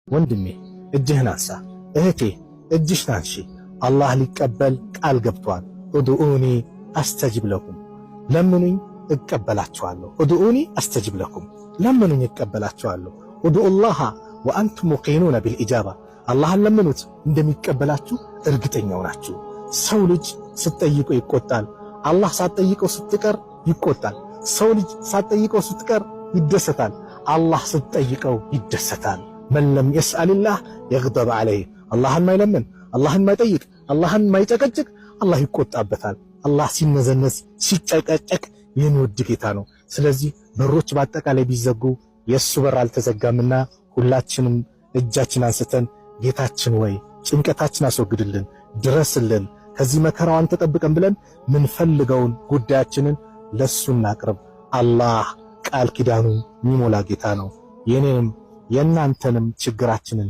ወንድሜ እጅህን አንሳ፣ እህቴ እጅሽን አንሺ። አላህ ሊቀበል ቃል ገብቷል። ادعوني أستجب لكم፣ ለምኑኝ እቀበላችኋለሁ። ادعوني أستجب لكم፣ ለምኑኝ እቀበላችኋለሁ። ادعوا الله وأنتم موقنون بالإجابة፣ አላህን ለምኑት እንደሚቀበላችሁ እርግጠኛው ናችሁ። ሰው ልጅ ስትጠይቀው ይቆጣል። አላህ ሳትጠይቀው ስትቀር ይቆጣል። ሰው ልጅ ሳትጠይቀው ስትቀር ይደሰታል። አላህ ስትጠይቀው ይደሰታል። من لم يسأل الله يغضب عليه። አላህን ማይለምን፣ አላህን ማይጠይቅ፣ አላህን ማይጨቀጭቅ አላህ ይቆጣበታል። አላህ ሲነዘነዝ ሲጨቀጨቅ የሚወድ ጌታ ነው። ስለዚህ በሮች በአጠቃላይ ቢዘጉ የእሱ በር አልተዘጋምና ሁላችንም እጃችን አንስተን ጌታችን ወይ ጭንቀታችን አስወግድልን፣ ድረስልን፣ ከዚህ መከራው አንተ ጠብቀን ብለን ምንፈልገውን ጉዳያችንን ለሱ እናቅርብ። አላህ ቃል ኪዳኑ የሚሞላ ጌታ ነው። የኔንም የእናንተንም ችግራችንን